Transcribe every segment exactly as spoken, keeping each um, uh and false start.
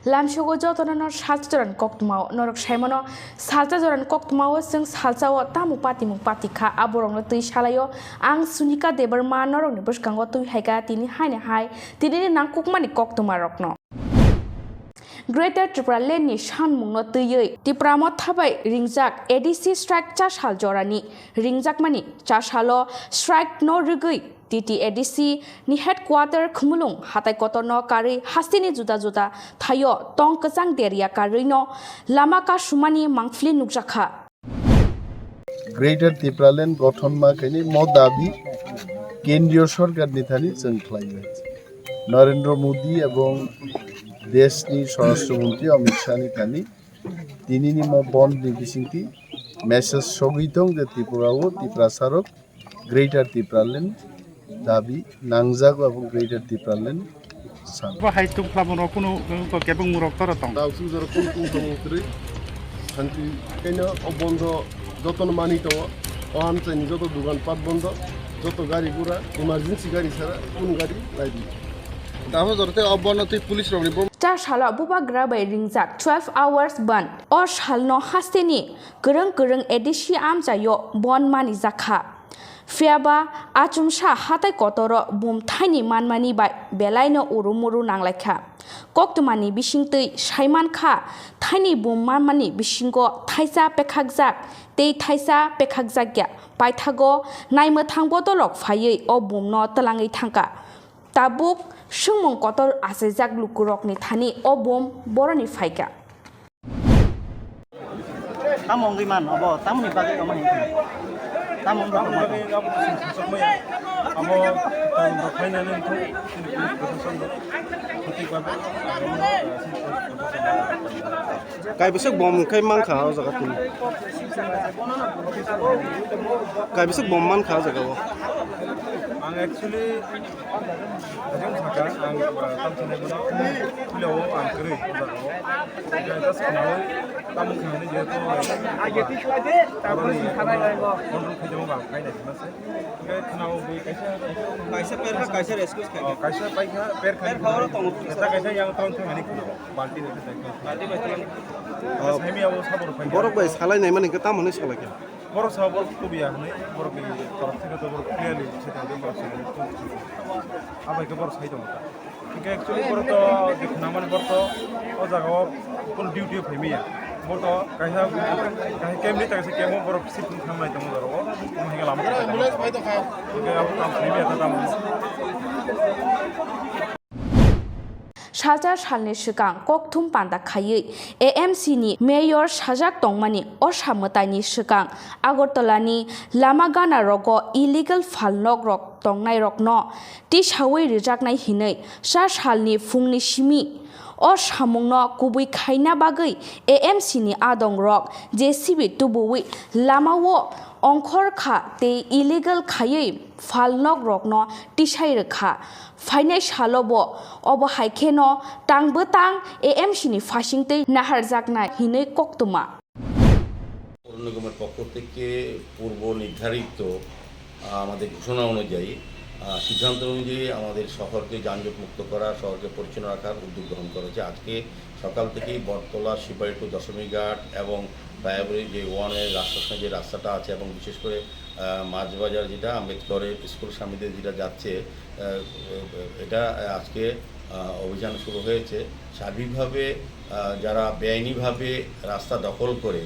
Lamsogo jotono no salsa jorani koktwmao. Norok saimano salsa jorani koktwmao chwng salsao tamo patimung patikha, aborokno twi salaio. Ang Sunika Debbarma, norokni bwskango twi haikha tini haino hai tinini nangkukmani koktwmarokno. Greater Tipraland ni sanmungno twiwi Tipra Motha bai ringjak A D C strike chasal jorani ringjakmani chasalo strike no rwgwi T T A D C ni headquarter Khumulwng hatai kotorno karwi hasteni juda juda thaio tong kwchang derya karwino lama kasumani mangpili nukjakha. Greater Tipraland gothon ma khaini mo dabi kendriyo sorkar ni thani chwng khlaiwi. Narendra Modi ebong deshni Swarashtra Mantri Amit Shah ni thani tinini mo bond ni bisingtwi message sogwi tong je Tripura o Tiprasa rok Greater Tipraland dabi nangjago abo Greater Tipraland san. Bo hai tungphla bono kunu kebeng murok toro tong. Dausung jora kunu tungphla mung kwrwi santi kaino o bondo jotono mani tongo. O amchaini joto dugan pat bondo, joto gari gura, emergency gari sara kunu gari laidi. Damo jora tei o bondo tei police rokni bo. Chasalo bubagra bai ringjak twelve hours ban. O salno hasteni kwrwng kwrwng A D C amchaio bon mani jakha. Phiyaba achomsa hatai kotoro bum thaini manmani bai belaino uru muru nanglaikha. Koktwmani bisingtwi saimankha, thaini bum manmani bisingo thaisa pekhakjak tei thaisa pekhakjakya. Paithago naimwthang bodolrok phaiwi o bumno twlangwi thangkha. Tabuk swngmung kotor achaijak lukurokni thani o bum boroni phaikha. Tamo wngwi man obo, tamoni bagwi omo hinkhe? Tamo wngwi tongma tong? Abo tamo rok khainani wngkha, chini police proshasonrok sothik babe. Kaibwswk bom khai mankha o jaga tini. Kaibwswk bom mankha o jaga o. Ang actually Ajang saka ang tamsa nai bono puila o ang kwrwi o jaga o. Just khnawi tamung khnawi jehetu control khaijama ba khaina jima se. Hingke khnawi bui kaisa kaisa per kha kaisa rescue kha. Kaisa pai kha per kha. Per kha oro tongo. Kaisa kaisa yang tong thangani khnawi balti ni kaisa. Balti bai tong. Saimi abo sabor pai. Borok bai salai nai mani hingke tamo ni salai kha. Borok sa borok tubuya hwnwi borokni torok theke to borok clearly se thangwi borok sa abai khe borok sai tongo ta. Hingke actually borok to je khwnamani borok to o jaga o kunu duty o phaimaya. Borok to kaisa kaisa camp ni tagsa camp o borok shifting khlama nai tongo borok o. Omo hingke lama khe tamo. Hingke abo kam phaimaya ta tamo. Salsa salni swkang kokthum panda khaiwi A M C ni mayor sajak tongmani osa mwtaini swkang Agartala ni lama gana rogo illegal phalnokrok tongnairokno tisawi rwjaknai hinwi sa salni phungni simi o samungno kubui khaina bagwi A M C ni adongrok J C B tubuwi lamao ongkhor kha tei illegal khaiwi phalnokrokno tisai rwkha. Phainai salo bo obo hai kheno tang bwtang A M C ni phasingtwi naharjaknai hinwi koktwma. পৌর নিগমের পক্ষ থেকে পূর্ব নির্ধারিত, আহ, আমাদের ঘোষণা অনুযায়ী, আহ, সিদ্ধান্ত অনুযায়ী আমাদের শহরকে যানজট মুক্ত করা, শহরকে পরিচ্ছন্ন রাখার উদ্যোগ গ্রহণ করা হয়েছে। আজকে সকাল থেকেই বটতলা, শিববাড়ি টু দশমীঘাট এবং বায়াবুড়ি যে ওয়ান ওয়ে রাস্তার সঙ্গে যে রাস্তাটা আছে এবং বিশেষ করে, আহ, মাছ বাজার যেটা আম্বেদকরের স্কুল সামনে দিয়ে যেটা যাচ্ছে, আহ, এটা আজকে, আহ, অভিযান শুরু হয়েছে। সার্বিকভাবে, আহ, যারা বেআইনিভাবে রাস্তা দখল করে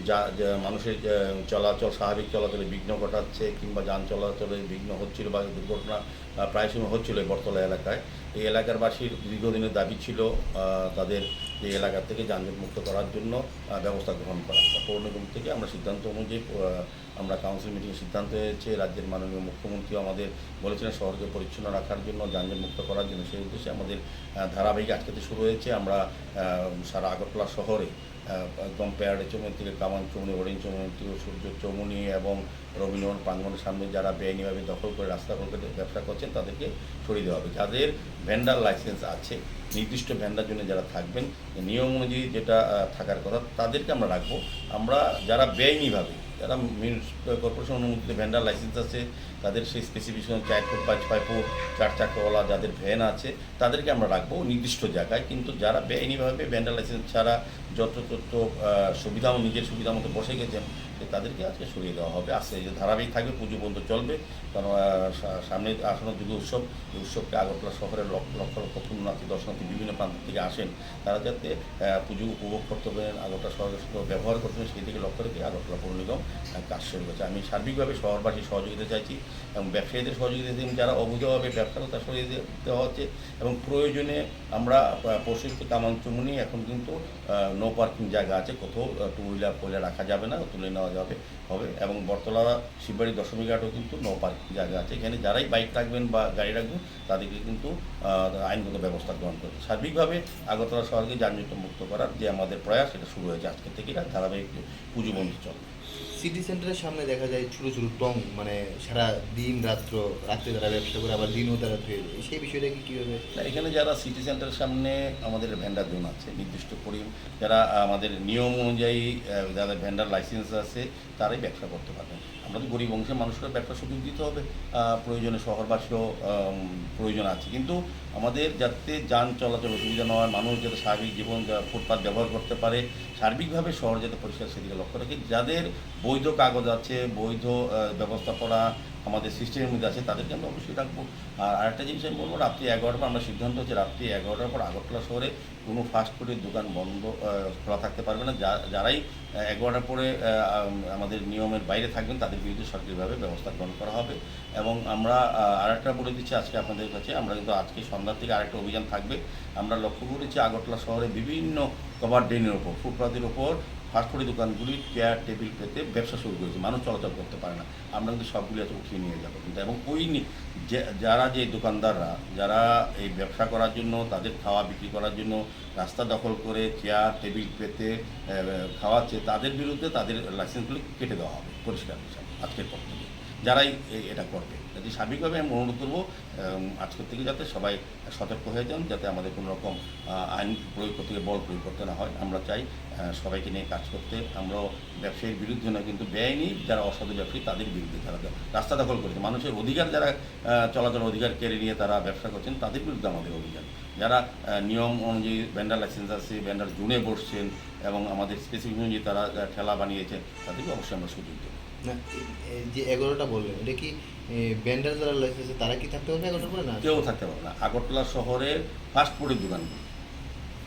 যা, যা মানুষের, আহ, চলাচল, স্বাভাবিক চলাচলে বিঘ্ন ঘটাচ্ছে কিংবা যান চলাচলে বিঘ্ন হচ্ছিল বা দুর্ঘটনা, আহ, প্রায় সময় হচ্ছিল এই বটতলা এলাকায়, এই এলাকারবাসীর দীর্ঘদিনের দাবি ছিল, আহ, তাদের এই এলাকা থেকে যানজট মুক্ত করার জন্য, আহ, ব্যবস্থা গ্রহণ করা। পৌর নিগম থেকে আমরা সিদ্ধান্ত অনুযায়ী, আহ, আমরা কাউন্সিল মিটিংয়ে সিদ্ধান্ত হয়েছে, রাজ্যের মাননীয় মুখ্যমন্ত্রী আমাদের বলেছিলেন শহরকে পরিচ্ছন্ন রাখার জন্য, যানজট মুক্ত করার জন্য। সেই উদ্দেশ্যে আমাদের, আহ, ধারাবাহিক আজকে তো শুরু হয়েছে। আমরা, আহ, সারা আগরতলা শহরে, আহ, একদম প্যারেড চৌমুহনী থেকে কামান চৌমুহনী, হরিণ চৌমুহনী থেকে সূর্য চৌমুহনী এবং রবীন্দ্রভবন প্রাঙ্গণের সামনে যারা বেআইনিভাবে দখল করে রাস্তা দখল করে ব্যবসা করছেন তাদেরকে সরিয়ে দেওয়া হবে। যাদের ভেন্ডার লাইসেন্স আছে, নির্দিষ্ট ভেন্ডার জন্য যারা থাকবেন, নিয়ম অনুযায়ী যেটা, আহ, থাকার কথা, তাদেরকে আমরা রাখবো। আমরা যারা বেআইনিভাবে যারা মিউনিসিপ্যাল কর্পোরেশন অনুমোদিত ভেন্ডার লাইসেন্স আছে, তাদের সেই স্পেসিফিকেশন চার ফুট বাই ছয় ফুট, চার চাকাওয়ালা যাদের ভ্যান আছে, তাদেরকে আমরা রাখবো নির্দিষ্ট জায়গায়। কিন্তু যারা বেআইনিভাবে ভেন্ডার লাইসেন্স ছাড়া যত্র তত্র, আহ, সুবিধা, নিজের সুবিধা মতো বসে গেছেন, তো তাদেরকে আজকে সরিয়ে দেওয়া হবে। আস্তে আস্তে ধারাবাহিক থাকবে, পুজো পর্যন্ত চলবে। কারণ, আহ, সা-, সামনে আসন্ন দুর্গা উৎসব, এই উৎসবকে আগরতলা শহরের লক্ষ লক্ষ লক্ষ পুণ্যার্থী, দর্শনার্থী বিভিন্ন প্রান্ত থেকে আসেন, তারা যাতে, আহ, পুজো উপভোগ করতে পারেন, আগরতলা শহরের সাথে ব্যবহার করতে পারেন, সেই দিকে লক্ষ্য রেখে আগরতলা পৌর নিগম, আহ, কাজ শুরু করেছে। আমি সার্বিকভাবে শহরবাসীর সহযোগিতা চাইছি এবং ব্যবসায়ীদের সহযোগিতা চাইছি। যারা অবৈধভাবে ব্যবসা করছে, তারা সরিয়ে দিতে হচ্ছে এবং প্রয়োজনে আমরা, আহ, পরশু কামানচুমুনি এখন কিন্তু, আহ, নো পার্কিং জায়গা আছে, কোথাও, আহ, টু হুইলার ফোর হুইলার রাখা যাবে না, তুলে নেওয়া যাবে, হবে। এবং বটতলা শিববাড়ি দশমী ঘাটও কিন্তু নো পার্কিং জায়গা আছে, এখানে যারাই বাইক রাখবেন বা গাড়ি রাখবেন, তাদেরকে কিন্তু, আহ, আইনগত ব্যবস্থা গ্রহণ করবে। সার্বিকভাবে আগরতলা শহরকে যানজট মুক্ত করার যে আমাদের প্রয়াস, সেটা শুরু হয়েছে আজকে থেকে, এটা ধারাবাহিক পুজো বন্ধ চলবে। সিটি সেন্টারের সামনে দেখা যায় ছোট ছোট টং, মানে সারা দিন রাত্র, রাত্রে তারা ব্যবসা করে, আবার দিনও তারা ধুয়ে দেয়। সেই বিষয়টা কি কীভাবে? না, এখানে যারা সিটি সেন্টারের সামনে আমাদের ভেন্ডার জোন আছে, নির্দিষ্ট পরি-, যারা আমাদের নিয়ম অনুযায়ী, আহ, যাদের ভেন্ডার লাইসেন্স আছে, তারাই ব্যবসা করতে পারবেন। আমরা তো গরিব অংশের মানুষকে ব্যবসা সুযোগ দিতে হবে। আহ, প্রয়োজনে শহরবাসীও, আম, প্রয়োজন আছে, কিন্তু আমাদের যাতে যান চলাচল অসুবিধা না হয়, মানুষ যাতে স্বাভাবিক জীবন যা-, ফুটপাত ব্যবহার করতে পারে, সার্বিকভাবে শহর যাতে পরিষ্কার, সেদিকে লক্ষ্য রাখি। যাদের বৈধ কাগজ আছে, বৈধ, আহ, ব্যবস্থাপনা আমাদের সিস্টেমের মধ্যে আছে, তাদেরকে আমরা অবশ্যই রাখবো। আর আরেকটা জিনিস আমি বলবো, রাত্রি এগারোটার পর আমরা সিদ্ধান্ত হচ্ছে, রাত্রি এগারোটার পর আগরতলা শহরে কোনো ফাস্ট ফুডের দোকান বন্ধ, আহ, খোলা থাকতে পারবে না। যা-, যারাই, আহ, এগারোটার পরে, আহ, আম-, আমাদের নিয়মের বাইরে থাকবেন, তাদের বিরুদ্ধে সরকারিভাবে ব্যবস্থা গ্রহণ করা হবে। এবং আমরা, আহ, আরেকটা বলে দিচ্ছি আজকে আপনাদের কাছে, আমরা কিন্তু আজকে সন্ধ্যা থেকে আরেকটা অভিযান থাকবে। আমরা লক্ষ্য করেছি আগরতলা শহরে বিভিন্ন কভার ড্রেনের ওপর, ফুটপাতের ওপর ফাস্ট ফুডের দোকানগুলি চেয়ার টেবিল পেতে ব্যবসা শুরু করেছে, মানুষ চলাচল করতে পারে না। আমরা কিন্তু সবগুলি আজকে উঠিয়ে নিয়ে যাবো। কিন্তু এবং ওই নি-, যে, যারা যে দোকানদাররা, যারা এই ব্যবসা করার জন্য, তাদের খাওয়া বিক্রি করার জন্য রাস্তা দখল করে চেয়ার টেবিল পেতে, আহ, খাওয়াচ্ছে, তাদের বিরুদ্ধে তাদের লাইসেন্সগুলি কেটে দেওয়া হবে পরিষ্কার হিসাবে আজকের পর থেকে, যারাই এ-, এটা করবে। কাজে সার্বিকভাবে আমি অনুরোধ করবো, আম, আজকের থেকে যাতে সবাই সতর্ক হয়ে যান, যাতে আমাদের কোনো রকম, আহ, আইন প্রয়োগ করতে গিয়ে বল প্রয়োগ করতে না হয়। আমরা চাই, আহ, সবাইকে নিয়ে কাজ করতে। আমরাও ব্যবসায়ীর বিরুদ্ধে নয়, কিন্তু বেআইনি যারা অসাধু ব্যবসায়ী, তাদের বিরুদ্ধে, যারা রাস্তা দখল করেছে, মানুষের অধিকার, যারা, আহ, চলাচল অধিকার কেড়ে নিয়ে তারা ব্যবসা করছেন, তাদের বিরুদ্ধে আমাদের অভিযান। যারা, আহ, নিয়ম অনুযায়ী ভেন্ডার লাইসেন্স আছে, ভেন্ডার জোনে বসছেন এবং আমাদের স্পেসিফিক অনুযায়ী তারা, আহ, ঠেলা বানিয়েছেন, তাদেরকে অবশ্যই আমরা সুযোগ দেব। না, এই, এই যে এগারোটা বললেন, এটা কি, এ, ভেন্ডার যারা লাইসেন্স আছে, তারা কি থাকতে পারবে এগারোটার পরে? না, কেউ থাকতে পারবে না। আগরতলা শহরের ফাস্ট ফুডের দোকানগুলি,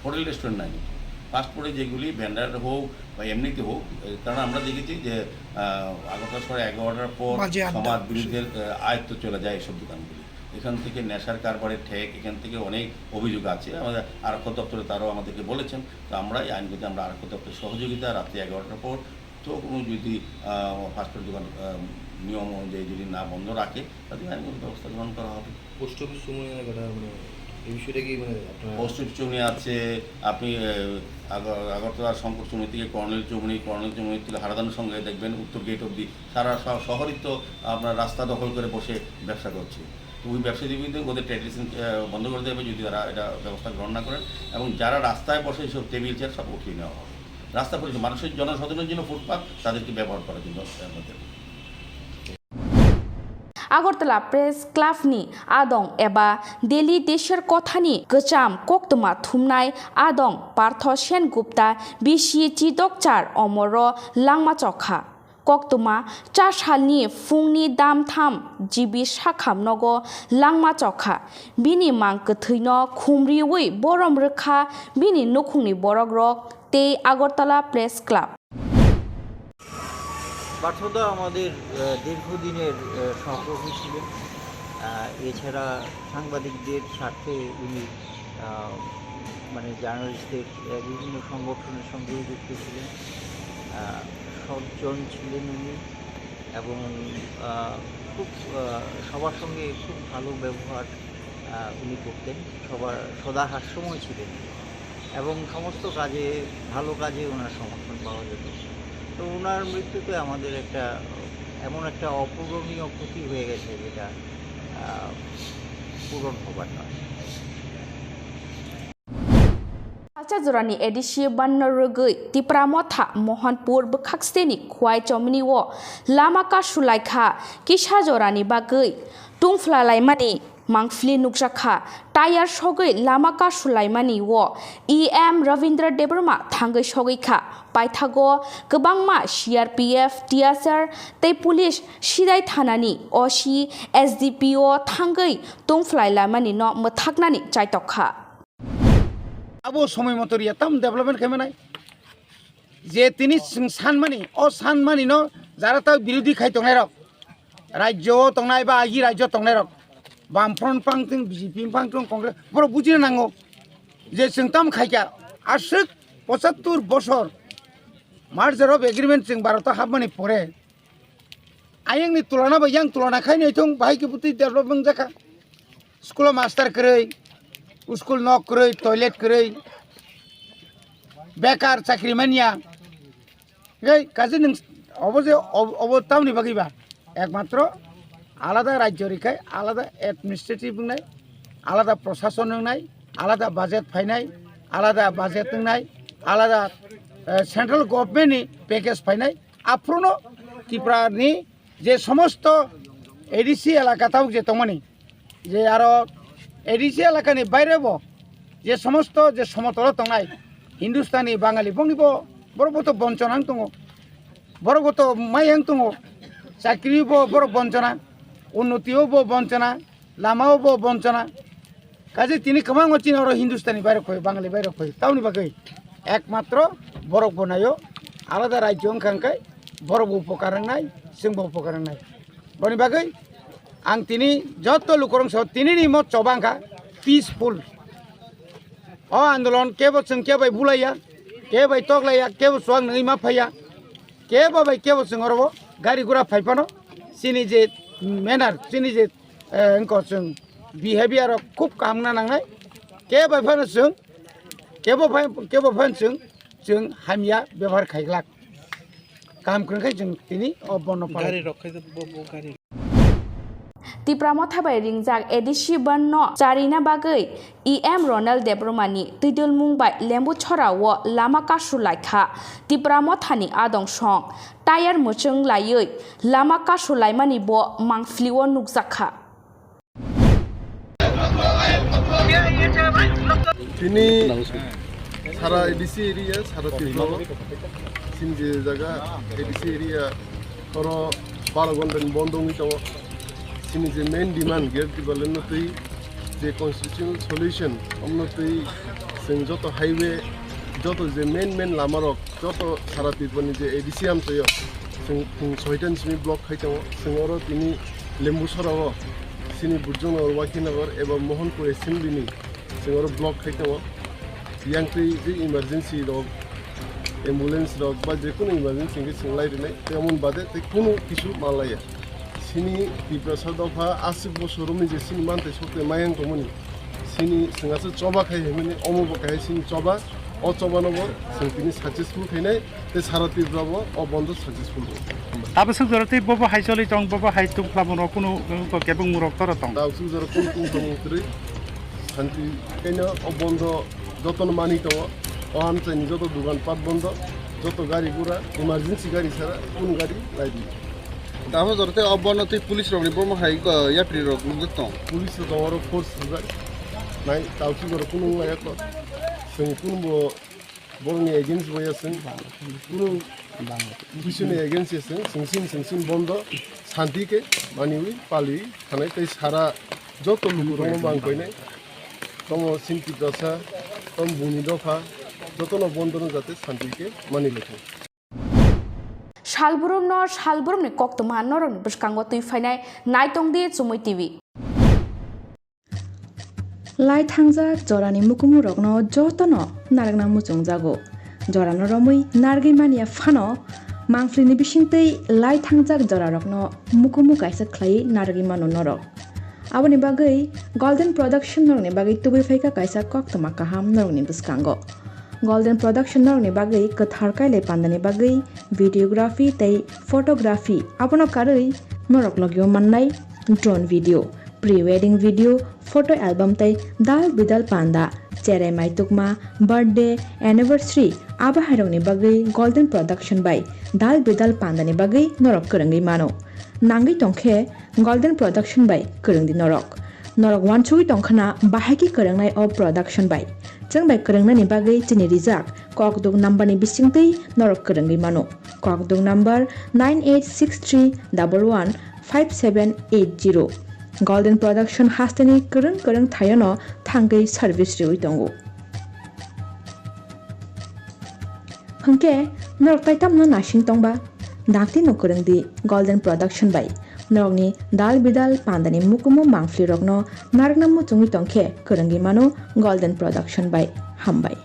হোটেল রেস্টুরেন্ট নাই কিন্তু, ফাস্ট ফুডে যেগুলি ভেন্ডার হোক বা এমনিতে হোক, এ, কারণ আমরা দেখেছি যে, আহ, আগরতলা শহরে এগারোটার পর বাজে আড্ডা। সমাজ বিরোধীদের, আহ, আয়ত্ত চলে যায় এইসব দোকানগুলি। এখান থেকে নেশার কারবারের ঠেক, এখান থেকে অনেক অভিযোগ আছে। আমাদের আরক্ষা দপ্তরে তারাও আমাদেরকে বলেছেন, তো আমরা এই আইনগত আমরা আরক্ষা দপ্তরের সহযোগিতা, রাত্রি এগারোটার পর তো কোনো যদি, আহ, ফাস্ট ফুড দোকান, আহ, নিয়ম অনুযায়ী যদি না বন্ধ রাখে, তাদের আইনগত ব্যবস্থা গ্রহণ করা হবে। পোস্ট অফিস চৌমুহনী এলাকাটা, মানে, এই বিষয়টা কি, মানে, আপনারা পোস্ট অফিস চৌমুহনী আছে, আপনি, আহ, আগ-, আগরতলা শঙ্কর চৌমুহনী থেকে কর্নেল চৌমুহনী, কর্নেল চৌমুহনী থেকে হারাধন সংঘে দেখবেন উত্তর গেট অবধি সারা শ-, শহরই তো আপনার রাস্তা দখল করে বসে ব্যবসা করছে। তো ওই ব্যবসায়ীদের বিরুদ্ধে ওদের ট্রেড লাইসেন্স, আহ, বন্ধ করে দেবে যদি তারা এটা ব্যবস্থা গ্রহণ না করেন। এবং যারা রাস্তায় বসে এইসব টেবিল চেয়ার সব উঠিয়ে নেওয়া হবে। রাস্তা পরিষ্কার, মানুষের জনসাধারণের জন্য ফুটপাত তাদেরকে ব্যবহার করার জন্য, আহ, মধ্যে। Agartala Press Club ni adong eba Delhi deser kothani kwcham koktwma thumnai adong Partho Sengupta bisi chidokchar omoro langma chokha. Koktwma cha salni phungni damtham G B sakham nogo langma chokha. Bini mang kwthwino khumriwi borom rwkha bini nukhungni borokrok tei Agartala Press Club. পার্থদা আমাদের আহ, দীর্ঘদিনের আহ, সহকর্মী ছিলেন। আহ, এছাড়া সাংবাদিকদের স্বার্থে উনি আহ, মানে জার্নালিস্টদের আহ, বিভিন্ন সংগঠনের সঙ্গেও যুক্ত ছিলেন। আহ, সজ্জন ছিলেন উনি এবং আহ, খুব আহ, সবার সঙ্গে খুব ভালো ব্যবহার আহ, উনি করতেন। সবার সদা হাস্যময় ছিলেন এবং সমস্ত কাজে, ভালো কাজে ওনার সমর্থন পাওয়া যেত। তো ওনার মৃত্যুতে আমাদের একটা, এমন একটা অপূরণীয় ক্ষতি হয়ে গেছে যেটা আহ, পূরণ হবার নয়। Kacha jorani A D C banno rwgwi Tipra Motha Mohanpur bwkhakseni Khwai Chomni o lama kasu laikha kisa jorani bagwi tungphla laimani mangphili nukjakha. Tayar sogwi lama kasu laimani o E M Ravindra Debbarma thangwi sogwi kha. Paithago kwbangma C R P F, T S R tei police Sidai thanani O C, S D P O thangwi tungphlai laimani no mwthaknani chaitok kha. Abo somoi moto riya tam development khe manai. Je tini chwng sanmani, o sanmani no jara ta birodhi khai tongnai rok, rajyo o tongnai ba agi rajyo tongnai rok, Bamfront pang thung, B J P pang thung, Congress, borok bujina nango je chwng tam khaikha, aswk pochattor bosor merger of agreement chwng Bharat-o hapmani pore, ayangni tulana bai yang tulana khai nai thung, bahai khe bwtwi develop wngjakha. School-o master kwrwi, school nok kwrwi, toilet kwrwi, bekar chakri manya. Hei, kaje nwng obo je ob-, obo tamni bagwi ba? Ekmatro alada rajyo rikhai, alada administrative wngnai, alada prosason wngnai, alada budget phainai, alada budget wngnai, alada, eh, central government ni package phainai. Aphuru no Tripura ni je somosto A D C elaka tabuk je tongmani, je aro A D C elakani bairebo je somosto je somotolo tongnai Hindustani, Bangali, bongni bo borok bo to bonchona wng tongo, borok bo to mai wng tongo, chakri bo borok bonchona, unnoti o bo bonchona, lama o bo bonchona. Kaje tini kwbangma chini oro Hindustani bairok phai, Bangali bairok phai, tamoni bagwi ekmatro borok bo naio, alada rajyo wngkha hwnkhe borok bo upokar wngnai, chwng bo upokar wngnai. Boni bagwi ang tini joto lukurok so tini ni mo choba wngkha peaceful. O andolon kebo chwng kebo bai bulaiya, kebo bai toklaiya, kebo chuwak nangwi ma phaiya, kebo bai kebo chwng oro o gari gura phai phano chini je manner, chini je, eh, wngkha chwng behavior rok khub kaham wngna nangnai. Kebo bai phano chwng, kebo bai, kebo phano chwng, chwng hamya bebohar khai glak. Kaham kwrwng khe chwng tini o bono palai. Gari rok khai bo, bo gari. Tipra Motha bai ringjak A D C ban no charina bagwi E M Ronald Debbarma ni twidulmung bai Lembuchora o lama kasu laikha. Tipra Motha ni adong song tayar mwchwng laiwi lama kasu laimani bo mangpili o nukjakha. Tini sara A D C area, sara Tripura o, chini je jaga A D C area, oro baro ghonta ni bondo wngwi tongo. Chini je main demand, Greater Tipraland no twi je constitutional solution, omno twi chwng joto highway, joto je main main lama rok, joto sara Tripura ni je A D C amchaio, chwng, chwng soitan simi block khai tongo. Chwng oro tini Lembuchora o chini Burjongnagar, Wakhinagar eba Mohanpur assembly ni chwng oro block khai tongo. Yang twi je emergency rok, ambulance rok ba je kunu emergency hwnkhe chwng lai rinai. Tei omo bade tei kunu kisu manlaiya. Chini Tiprasa dopha aswk bosor romwi je chini mantai sokte mayang tongmani, chini chwng aswk choba khai hwnmani, omo bo kahai chini choba. O choba no bo chwng tini successful khainai, tei sara Tripura bo o bondo successful rw. Tabuk swk jora tei bobo hai choli tong, bobo hai tungphla mung rok kunu, uh, kebeng mung rok toro tong. Tabuk swk jora kunu tungphla mung kwrwi, santi khaino o bondo jotono mani tongo. O amchaini joto dugan pat bondo, joto gari gura, emergency gari sara kunu gari lai di. Tabuk jora tei o bondo tei police rok ni bomo hai, uh, yapri rok nukjak tong. Police rok oro force rijak. Nai tabuk swk jora kunu wngya kho. Chwng kunu bo borokni against bo ya chwng, kunu bisini against ya chwng, chwng sin, chwng sin bondo, santi khe maniwi paliwi thanai tei sara joto lukurokno mang koinai. Tomo sin Tiprasa, tom buni dopha, jotono bondo no jate santi khe mani lai thung. Salbrumno salbrumni koktwma norokni bwskango twi phainai, naitong di Chumui T V. Lai thangjak jorani mukumu rokno jotono narwkna muchungjago. Jorano romwi narwgwi manya phano, mangphlini bisingtwi lai thangjak jorarokno mukumu kaisa khlaiwi narwgwi mano norok. Aboni bagwi Golden Production norokni bagwi tubui phaikha kaisa koktwma kaham norokni bwskango. Golden Production norokni bagwi kwthar kailai pandani bagwi videography tei photography abono karwi norok logio mannai drone video, pre-wedding video, photo album tei dal bidal panda Cherai maitukma, birthday, anniversary, abo hairokni bagwi Golden Production bai dal bidal pandani bagwi norok kwrwngwi mano. Nangwi tongkhe Golden Production bai kwrwngdi norok. Norok uansugwi tongkhana bahai khe kwrwngnai o production bai. Chwng bai kwrwngnani bagwi chini rijak kokduk number ni bisingtwi norok kwrwngwi mano. Kokduk number nine eight six three double one five seven eight zero. Golden Production hasteni kwrwng kwrwng thaiono thangwi service riwi tongo. Hwnkhe norok tai tamno naising tongba? Dakti no kwrwng di Golden Production bai. Norokni dal bidal pandani mukumu mangphlirokno narwkna muchungwi tongkhe kwrwngwi mano Golden Production bai. Hambai.